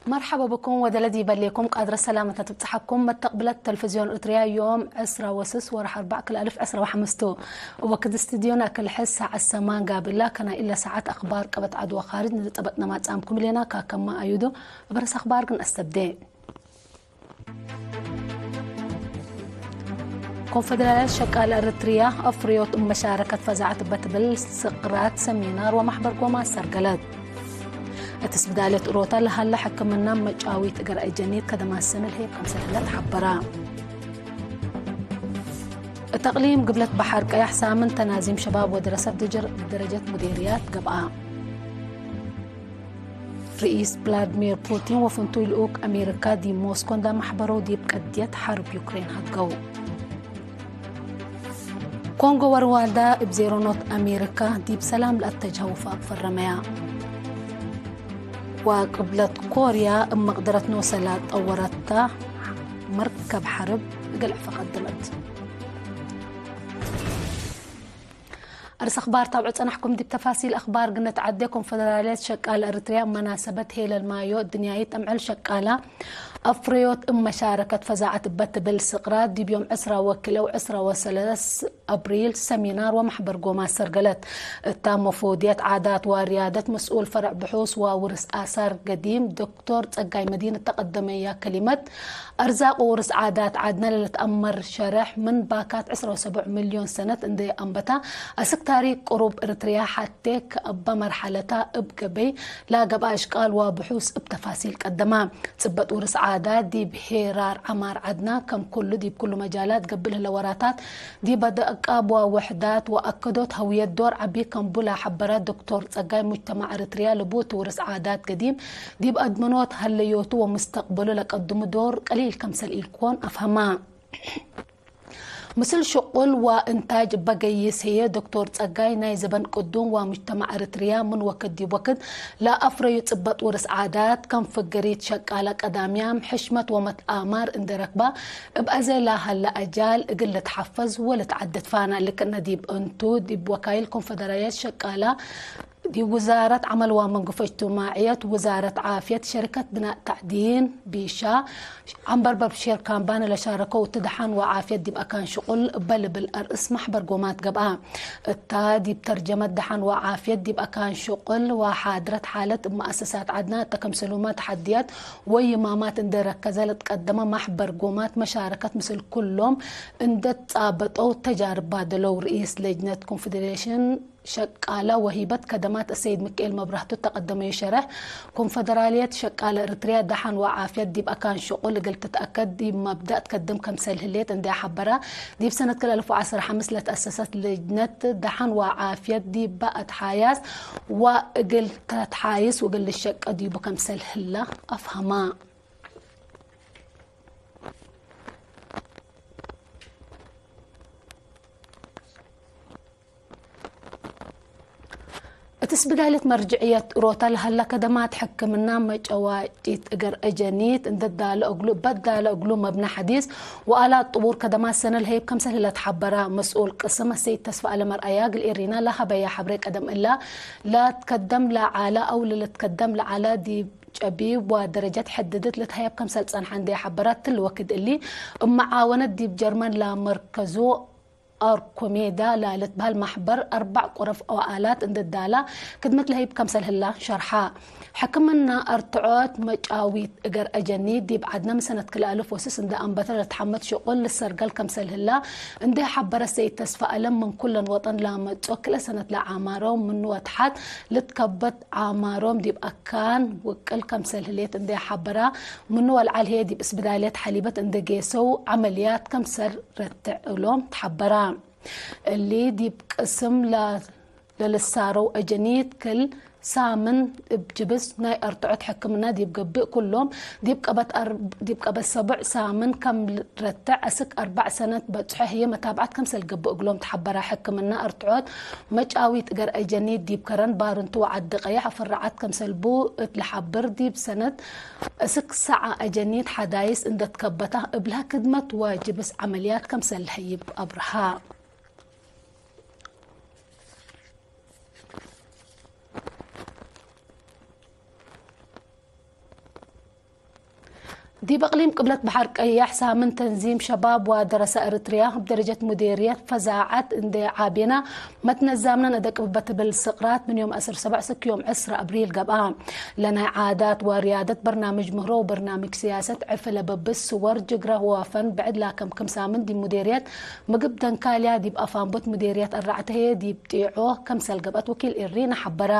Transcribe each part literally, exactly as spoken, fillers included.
መርሐበ ብኩም ወደለ ዲበሌኩም ቃድረ ሰላመተ ትብጽሐኩም። መተቅብለት ተልፍዝዮን እርትርያ ዮም ዕስራ ወስስ ወርሕ አርበዕ ክል አልፍ ዕስራ ወሐምስ ቱ። ወክድ እስትድዮና ክል ሕስ ሳዐት ሰማን ጋብላ ከናይ እለ ሳዐት አክባር ቀበት ዐድ ወካርጅ ንልጠበጥነ ማጻምኩም ሌና ካከማ አዩዶ። እበርስ አክባር ግን አስተብዴ። ኮንፈደራልያት ሸቃለ እርትርያ አፍርዮት እብ መሻረከት ፈዛዐት እበ ትብል ስቅራት ሰሚናር ወመሕበር ጎማት ሰርገለት። እት ስብዳልየት እሮታ ለሀለ ሕክምና መጫዊት እገር አጀኒት ከደማት ሰነ ለህይ ከምሰል ህለ ተሐበራ። እት አቅሊም ግብለት በሐር ቀያሕ ሳምን ተናዚም ሸባብ ወደረሰት ድጅር ደረጀት ሙዴርያት ገብአ። ርኢስ ቭላድሚር ፑቲን ወፍንቱይ ልኡክ አሜሪካ ዲብ ሞስኮ እንዳ መሕበረው ዲብ ቀድየት ሐርብ ዩክሬን ሀድገው። ኮንጎ ወርዋንዳ እብ ዜሮ ኖት አሜሪካ ዲብ ሰላም ለአተጅሀ ውፋቅ ፈረመያ። ወቅብለት ኮርያ እብ መቅደረት ኖሰ ለጠወረታ መርከብ ሐርብ እግል ዕፈ ቀደመት። አርስ አኽባር ታብዑ ጸናሕኩም። ዲብ ተፋሲል አኽባር ግነት ዐዴ። ኮንፈደራልየት ሸቃለ እርትርያ መናሰበት ሄለል ማዮ እድንያይት አምዕል ሸቃላ አፍረዮት እብ መሻረከት ፈዛዐት እበ ትብል ስቅራት ዲብ ዮም ዕስራ ወክልኤ ወዕስራ ወሰለስ አብሪል ሰሚናር ወመሕበር ጎማት ሰርገለት። እታ መፎድየት ዓዳት ወርያደት መስኡል ፈርዕ ብሑስ ወውርስ አሳር ገዲም ዶክቶር ጸጋይ መዲን እተ ቀደመያ ከሊመት፣ አርዛቅ ወውርስ ዓዳት ዐድነ ለልትአመር ሸርሕ ምን ባካት ዕስራ ወሰቡዕ ሚልዮን ሰነት እንዴ አንበታ፣ አስክ ታሪክ ቅሩብ እርትርያ ሐቴ ከአበ መርሐለታ እብ ገበይ ለገብአ እሽቃል ወብሑስ እብ ተፋሲል ቀደማ። ጽበጥ ውርስ ዓዳት ዲብ ሄራር ዐማር ዐድና፣ ከም ኩሉ ዲብ ኩሉ መጃላት ገብእ ለህለ ወራታት፣ ዲብ አደቃብ ወውሕዳት ወአከዶት ሀውየት ዶር ዐቢ ከም ቡ ለሐበረ ዶክቶር ጸጋይ፣ ሙጅተማዕ እርትርያ ልቡት ውርስ ዓዳት ገዲም ዲብ አድምኖት ሀለዮቱ ወሙስተቅበሉ ለቀድሙ ዶር ቀሊል ከምሰል ኢልኮን አፍሀማ። ምስል ሽቁል ወእንታጅ እበ ገይስ ህዬ፣ ዶክቶር ጸጋይ ናይ ዘበን ቅዱም ወሙጅተማዕ እርትርያ ምን ወክድ ዲብ ወክድ ለአፍረዩ ጽበጥ ውርስ ዓዳት፣ ከም ፍግሪት ሸቃለ ቀዳምያም፣ ሕሽመት ወመትአማር እንዴ ረክባ፣ እብ አዜ ለሀለ አጃል እግል ልትሐፈዝ ወልትዐደድ ፋና። ልክነ ዲብ እንቱ፣ ዲብ ወካይል ኮንፈደራልየት ሸቃላ፣ ዲብ ውዛረት ዐመል ወመንግፎ እጅትማዕየት፣ ውዛረት ዓፍየት፣ ሸሪከት ብናእ ተዕዲን፣ ቢሻ፣ ዐንበርበር ብሼር ካምባኒ ለሻረከው እት ደሐን ወዓፍየት ዲብ አካን ሽቁል እበ ልብል አርእስ መሕበር ጎማት ገብአ። እታ ዲብ ተርጀመት ደሐን ወዓፍየት ዲብ አካን ሽቁል ወሓድረት ሓለት እብ መአሰሳት ዐድና እተ ከምሰሉመ ተሐድያት ወይማማት እንዴ ረከዘ ለትቀደመ መሕበር ጎማት መሻረከት ምስል ኩሎም እንዴ ትጻበጠው ተጃርብ ባደለው። ርኢስ ለጅነት ኮንፌዴሬሽን ሸቃለ ወሂበት ከደማት አሰይድ ሚካኤል መብራህቱ ተቀደመዩ ሸረሕ፣ ኮንፈደራልየት ሸቃለ እርትርያ ደሐን ወዓፍየት ዲብ አካን ሽቁል እግል ትትአከድ ዲብ መብደእ ትከድም ከምሰል ህሌት እንዴ ሐበራ፣ ዲብ ሰነት ክልኤ አልፍ ወዐስር ወሐምስ ለተአሰሰት ልጅነት ደሐን ወዓፍየት ዲበ አትሓያስ ወእግል ተትሓይስ ወእግል ልሸቀ ዲቡ ከምሰል ህለ አፍሀማ። እት ስብዳልየት መርጅዕየት ሮታ ለሀላ ከደማት ሕክምና መጨዋጪት እገር አጀኒት እንዴ ዳለ እግሉ፣ በዳለ እግሉ መብነ ሐዲስ ወአላት ጥቡር ከደማት ሰነ ለህይብ ከምሰል ህለ ተሐበራ። መስኡል ቅስም አሰይድ ተስፋአለም አርአያ እግል ኤሪና ለሀበያ ሐብሬ ቀደም እላ ለትከደም ለዐለ አው ለልትከደም ለዐለ ዲብ ጨቢብ ወደረጀት ሕድድት ልትሀየብ ከምሰል ጸንሐ እንዴ ሐበረ፣ እትሊ ወክድ እሊ እብ መዓወነት ዲብ ጀርመን ለመርከዙ አርኮሜዳ ለልትበህል ማሕበር አርበዕ ቆረፍ ወአላት እንዴ ዳላ ክድመት ለህይብ ከምሰል ህላ ሸርሐ። ሕክምና አርትዖት መጫዊት እገር አጀኒት ዲብ ዐድነ ምን ሰነት ክልኤ አልፍ ወስስ እንዴ አንበተ ለትሐመድ ሽቁል ልሰርገል ከምሰል ህላ እንዴ ሐበረ ሰይድ ተስፋአለም፣ ምን ኩለን ወጠን ለመጽኦ ክልኤ ሰነት ለዓማሮም ምኑ ወተሐት ልትከበት ዓማሮም ዲብ አካን ውቅል ከምሰል ህሌት እንዴ ሐበራ፣ ምኑ ወለዐል ህዬ ዲብ እስብዳልየት ሐሊበት እንዴ ጌሰው ዐመልያት ከምሰል ረትዕ እሎም ተሐበራ። እሊ ዲብ ቅስም ለ-፣ ለልሳረው አጀኒት ክል ሳምን እብ ጅብስ ናይ አርትዖት ሕክምና ዲብ ገብእ፣ ክሎም ዲብ ቀበት አር-፣ ዲብ ቀበት ሰቡዕ ሳምን ከም ረትዕ አስክ አርበዕ ሰነት በጽሖ ህዬ መታብዐት ከምሰል ገብእ እግሎም ተሐበራ። ሕክምና አርትዖት መጫዊት እገር አጀኒት ዲብ ከረን ባርንቱ ወዐዲ ቀየሕ አፈረዓት ከምሰል ቡ እት ለሐብር፣ ዲብ ሰነት እስክ ሰዓ አጀኒት ሐዳይስ እንዴ ትከበታ እብልሀ ክድመት ወጅብስ ዐመልያት ከምሰል ለሀይብ አብርሃ። ዲብ እቅሊም ቅብለት በሐር ቀያሕ ሳምን ተንዚም ሸባብ ወደረሰ እርትርያ እብ ደረጀት ሙዴርየት ፈዛዐት እንዴ ዓቤና መትነዛምነ ነደቅብበ ትብል ስቅራት ምን ዮም አስር ሰብዕ እስክ ዮም ዕስራ አብሪል ገብአ። ለናይ ዓዳት ወርያደት በርናምጅ ምህሮ ወበርናምጅ ስያሰት ዕፍለ በብስ ስወር ጅግረ ወፈን ብዕድ ላከም ክም ሳምን ዲብ ሙዴርየት ምግብ ደንካልያ ዲብ አፋንቦት ሙዴርየት አራዕተ ህዬ ዲብ ጢዖ ከምሰል ገብአት ወኪል ኤሪነ ሐበረ።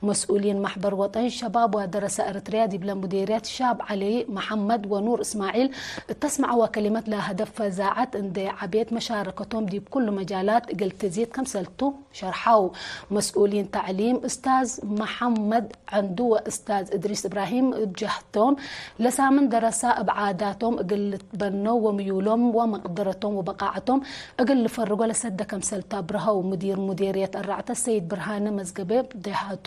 መስኡሊን መሕበር ወጠን ሸባብ ወደረሰ እርትርያ ዲብለ ሙዴርየት ሻብ ዐሊ መሐመድ ወኑር እስማዒል እተስመዐወ ከሊመት ለሀደፍ ፈዛዐት እንዴ ዐቤት መሻረከቶም ዲብ ኩሉ መጃላት እግል ትዚድ ከምሰልቱ ሸርሐው። መስኡሊን ተዕሊም እስታዝ መሐመድ ዐንዱ ወእስታዝ እድሪስ እብራሂም እብ ጀህቶም፣ ለሳምን ደረሳ እብ ዓዳቶም እግል ልትበነው ወምዩሎም ወመቅደረቶም ወበቃዐቶም እግል ልፈርጎ ለሰደ ከምሰል ተብረሀው። ሙዲር ሙዴርየት አራዕተ ሰይድ ብርሃነ መዝገቤ ብደሃቱ፣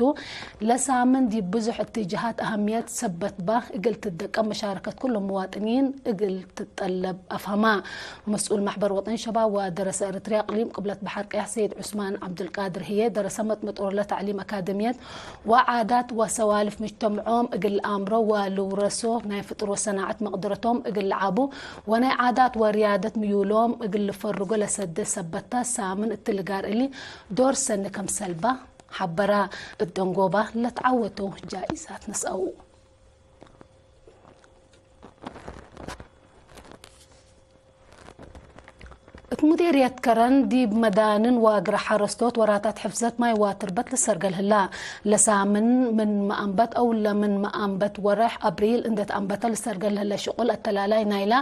ለሳምን ዲብ ብዙሕ እትጀሃት አሀምየት ሰበት ባ፣ እግል ትደቀም መሻረከት ኩሎም መዋጥኒን እግል ትጠለብ አፍሀማ። መስኡል መሕበር ወጠን ሸባብ ወደረሰ እርትርያ እቅሊም ቅብለት በሐር ቀያሕ ሰይድ ዑስማን ዐብዱልቃድር ህዬ፣ ደረሰ መጥመጦርለ ተዕሊም አካደምየት ወዓዳት ወሰዋልፍ ምጅተምዖም እግል ለአምሮ ወልውረሶ ናይ ፍጡር ወሰናዐት መቅደረቶም እግል ለዓቡ ወናይ ዓዳት ወርያደት ምዩሎም እግል ልፈርጎ ለሰደ ሰበታ ሳምን እትሊ ጋር እሊ ዶር ሰኒ ከምሰልባ ሐበራ። እት ደንጎባ ለትዓወተው ጃኢዛት ነስአው። እት ሙዴርየት ከረን ዲብ መዳንን ዋግረ ሐረስቶት ወራታት ሕፍዘት ማይ ዋትርበት ልሰርገል ህላ። ለሳምን ምን መአንበት አው ለምን መአንበት ወረሕ አብሪል እንዴ ተአንበተ ልሰርገል ህለ ሽቁል አተላላይ ናይላ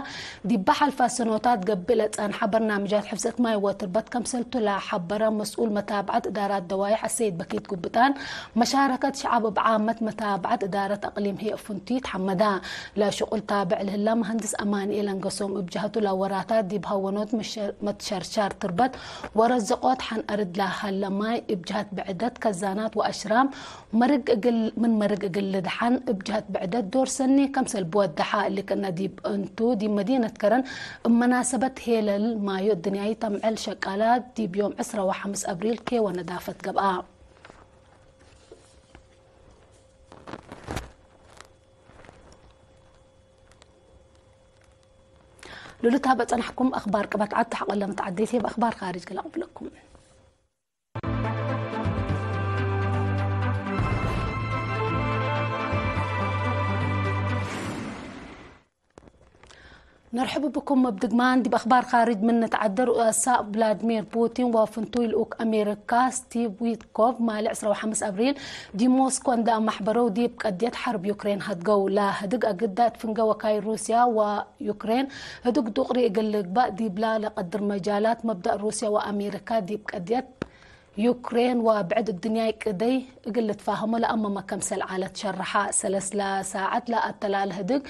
ዲበ ሐልፋ ሰኖታት ገብእ ለጸንሐ በርናምጃት ሕፍዘት ማይ ወትርበት ከምሰልቱ ለሐበረ መስኡል መታብዐት እዳራት ደዋይሕ አሰይድ በኪት ጉብጣን፣ መሻረከት ሸዐብ እብ ዓመት መታብዐት እዳረት አቅሊም ህዬ ፍንቱይ ተሐመዳ። ለሽቁል ታብዕ ለህላ መሀንድስ አማንኤል አንገሶም እብ ጀሀቱ ለወራታት ዲብ ሀወኖት መሸ-፣ መትሸርሻር ትርበት ወረዝቆት ሐን አርድ ለሀለ ማይ እብ ጀሀት ብዕደት ከዛናት ወአሽራም መርግ እግል፣ ምን መርግ እግል ልድሐን እብ ጀሀት ብዕደት ዶር ሰኒ ከምሰል ብወደሐ። እሊ ክእነ ዲብ እንቱ ዲብ መዲነት ከረን እብ መናሰበት ሄለል ማዮ እድንያይት አምዕል ሸቃላት ዲብ ዮም ዕስራ ወሐምስ አብሪል ኬወ ነዳፈት ገብአ። ሉልታበ ጸናሕኩም አኽባር ቅበት ዐድ ተሐቀለ መትዓደይት ህዬ በአኽባር ካርጅ ገለ አቅብለኩም። ነርሕብ ብኩም። እብ ድግማን ዲብ አኽባር ካርጅ ምን ንትዓደር፣ ሩአሳ ቭላድሚር ፑቲን ወፍንቱይ ልኡክ አሜሪካ ስቲቭ ዊትኮቭ ማሌ ዕስራ ወሐምስ አብሪል ዲብ ሞስኮ እንደ አማሕበረው ዲብ ቀድየት ሐርብ ዩክሬን ሀድገው። ለህድግ አግዳድ ፍንገ ወካይ ሩስያ ወዩክሬን ህድግ ዱቅሪ እግል ልግባእ ዲብላ ለቀድር መጃላት መብዳእ ሩስያ ወአሜሪካ ዲብ ቀድየት ዩክሬን ወብዕድ እድንያይ ቅደይ እግል ልትፋሀሞ ለአመመ ከምሰል ዐለት ሸረሐ። ሰለስ ለሳዐት ለአተላለ ህድግ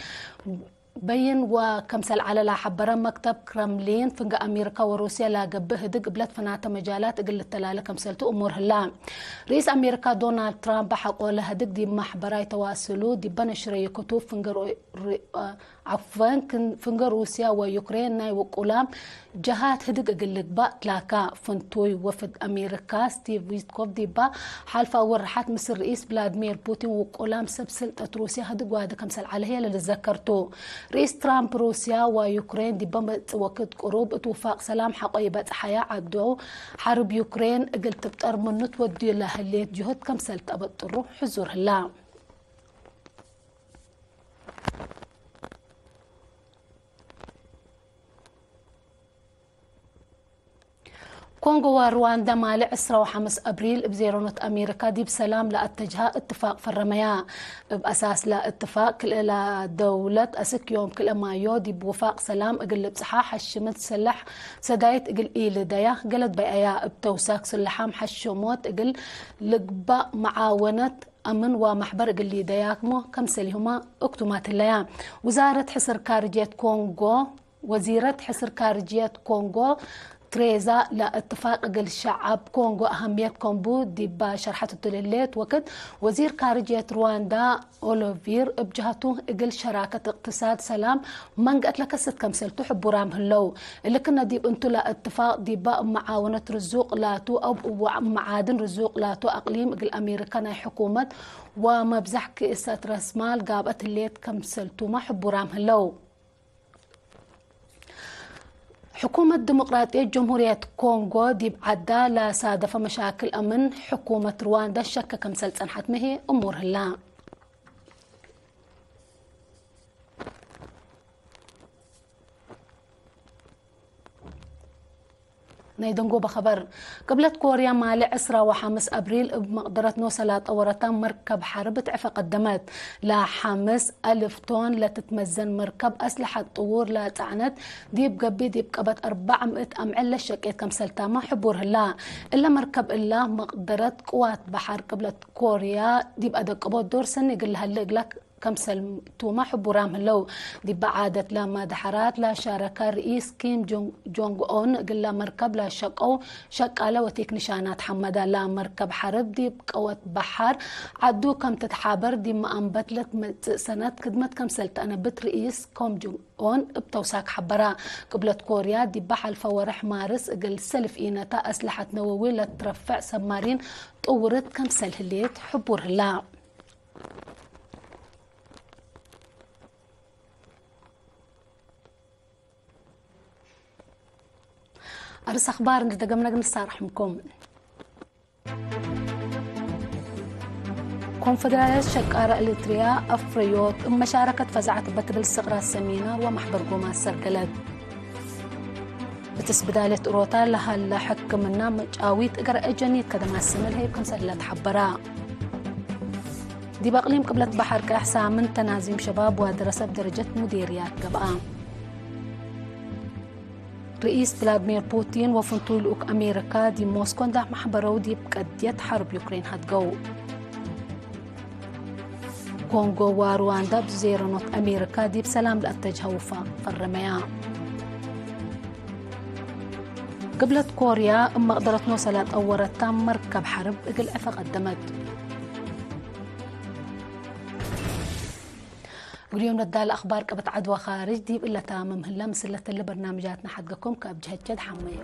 በይን ወከምሰል ዐለ ለሐበረ መክተብ ክረምሊን፣ ፍንገ አሜሪካ ወሩስያ ለገብእ ህድግ እብለት ፈናተ መጃላት እግል ልተላለ ከምሰልቱ እሙር ህላ። ርኢስ አሜሪካ ዶናልድ ትራምፕ ሐቆለ ህድግ ዲብ ማሕበራይ ተዋስሉ ዲበ ነሽረዩ ክቱብ ፍንገ ሩ-፣ ሩ-፣ ዐፍወን፣ ክን-፣ ፍንገ ሩስያ ወዩክሬን ናይ ውቁላም ጀሃት ህድግ እግል ልግባእ ትላካ። ፍንቱይ ወፍድ አሜሪካ ስቲቭ ዊትኮቭ ዲባ ሐልፋ ወርሓት ምስል ርኢስ ቭላድሚር ፑቲን ውቁላም ሰብ ስልጠት ሩስያ ህድግ ዋደ ከምሰል ዐለ ህዬ ለልዘከር ቱ። ርኢስ ትራምፕ ሩስያ ወዩክሬን ዲበ መጽእ ወክድ ቅሩብ እት ውፋቅ ሰላም ሐቆ ኢበጽሐያ ዐዱ ሐርብ ዩክሬን እግል ትብጠር ምኑ ትወድዩ ለህሌት ጅሁድ ከምሰል ተአበጥሩ ሕዙር ህላ። ኮንጎ ወሩዋንዳ ማሌ ዕስራ ወሐምስ አብሪል እብ ዜሮኖት አሜሪካ ዲብ ሰላም ለአተጅሃ እትፋቅ ፈረመያ። እብ አሳስ ለእትፋቅ ክልኤ ለደውለት አስክ ዮም ክልኤ ማዮ ዲብ ውፋቅ ሰላም እግል ልብጽሓ ሐሽመት ሰለሕ ሰዳይት እግል ኢልደያ ገለድ በይአያ። እብ ተውሳክ ስለሓም ሐሽሞት እግል ልግባእ መዓወነት አምን ወመሕበር እግል ሊደያክሞ ከምሰልሁመ እክቱማት ህለያ። ውዛረት ሕስር ካርጅየት ኮንጎ፣ ወዚረት ሕስር ካርጅየት ኮንጎ ትሬዛ ለእትፋቅ እግል ሸዐብ ኮንጎ አሀምየት ኮምቡ ዲባ ሸርሐት እቱ ለህሌት ወክድ፣ ወዚር ካርጅየት ሩዋንዳ ኦሎቪር እብ ጀሀቱ፣ እግል ሸራከት እቅትሳድ ሰላም መንገአት ለከስት ከምሰልቱ ሕቡራም ህለው። እሊ ክነ ዲብ እንቱ ለእትፋቅ ዲባ እብ መዓወነት ርዙቅ ላቱ አው እብ መዓድን ርዙቅ ላቱ አቅሊም እግል አሜሪካ ናይ ሕኩመት ወመብዛሕ ክእሰት ረስማል ጋብአት ህሌት ከምሰልቱመ ሕቡራም ህለው። ሕኩመት ዲሞቅራጥየት ጀምሁርየት ኮንጎ ዲብ ዐዳ ለሳደፈ መሻክል አምን ሕኩመት ሩዋንዳ ሸከ ከምሰል ጸንሐትመ ህዬ እሙር ህላ። ናይ ደንጎበ ኸበር። ቅብለት ኮርያ ማሌ ዕስራ ወሐምስ አብሪል እብ መቅደረት ኖሰ ላጠወረታ መርከብ ሐርብ እት ዕፈ ቀደመት። ለሐምስ አልፍ ቶን ለትትመዘን መርከብ አስለሐት ጥዉር ለጸዕነት ዲብ ገቢ ዲብ ቀበት አርበዕ ምእት አምዕል ለሸቄት ከምሰልታመ ሕቡር ህላ። እለ መርከብ እላ መቅደረት ቅዋት በሐር ቅብለት ኮርያ ዲብ አደቀቦት ዶር ሰኒ እግል ለሀለ እግላ ከምሰልቱመ ሕቡራም ህለው። ዲበ ዓደት ለመድሐራት ለሻረከ ርኢስ ኪም ጆንግ ኦን እግለ መርከብ ለሸቀው ሸቃለ ወቴክኒሻናት ሐመደ። ለመርከብ ሐርብ ዲብ ቀወት በሐር ዐዱ ከም ትትሓበር ዲብ መአንበት ለትመጽእ ሰነት ክድመት ከምሰል ተአነብት ርኢስ ኮም ጆንግ ኦን እብ ተውሳክ ሐበራ። ቅብለት ኮርያ ዲበ ሐልፈ ወርሕ ማርስ እግል ሰልፍ ኢነተ አስለሐት ነወዊ ለትረፈዕ ሰብማሪን ጥውርት ከምሰል ህሌት ሕቡር ህላ። አርስ አኽባር እንዴ ደገምነ እግል ንሳረሕ ምንኩም። ኮንፈደራልየት ሸቃረ ኤሪትርያ አፍረዮት እብ መሻረከት ፈዛዐት እበ ትብል ስቅራት ሰሚናር ወመሕበር ጎማት ሰርገለት። እት እስብዳልየት እሮታ ለሀለ ሕክምና መጫዊት እገረ አጀኒት ከደማት ሰኒ ለህይብ ክምሰል ለተሐበራ። ዲብ አቅሊም ቅብለት በሐር ቀያሕ ሳምን ተናዚም ሸባብ ወደረሰ እብ ደረጀት ሙዲርያት ገብአ። ርኢስ ቭላድሚር ፑቲን ወፍንቱይ ልኡክ አሜሪካ ዲብ ሞስኮ እንዳ መሕበረው ዲብ ቀድየት ሐርብ ዩክሬን ሀድገው። ኮንጎ ወሩዋንዳ እብ ዜረኖት አሜሪካ ዲብ ሰላም ለአተጅሀ ውፋቅ ፈረመያ። ቅብለት ኮርያ እብ መቅደረት ኖሰ ለጠወረታ መርከብ ሐርብ እግል ዕፈ ቀደመት። እግል ዮም ነዳለ አኽባር ቀበት ዐድ ወኻርጅ ዲብ እለ ታምም ህለ። ምስል ለተለ በርናምጃትነ ሐድገኩም ከአብጅሀቼ ደሐመዩ።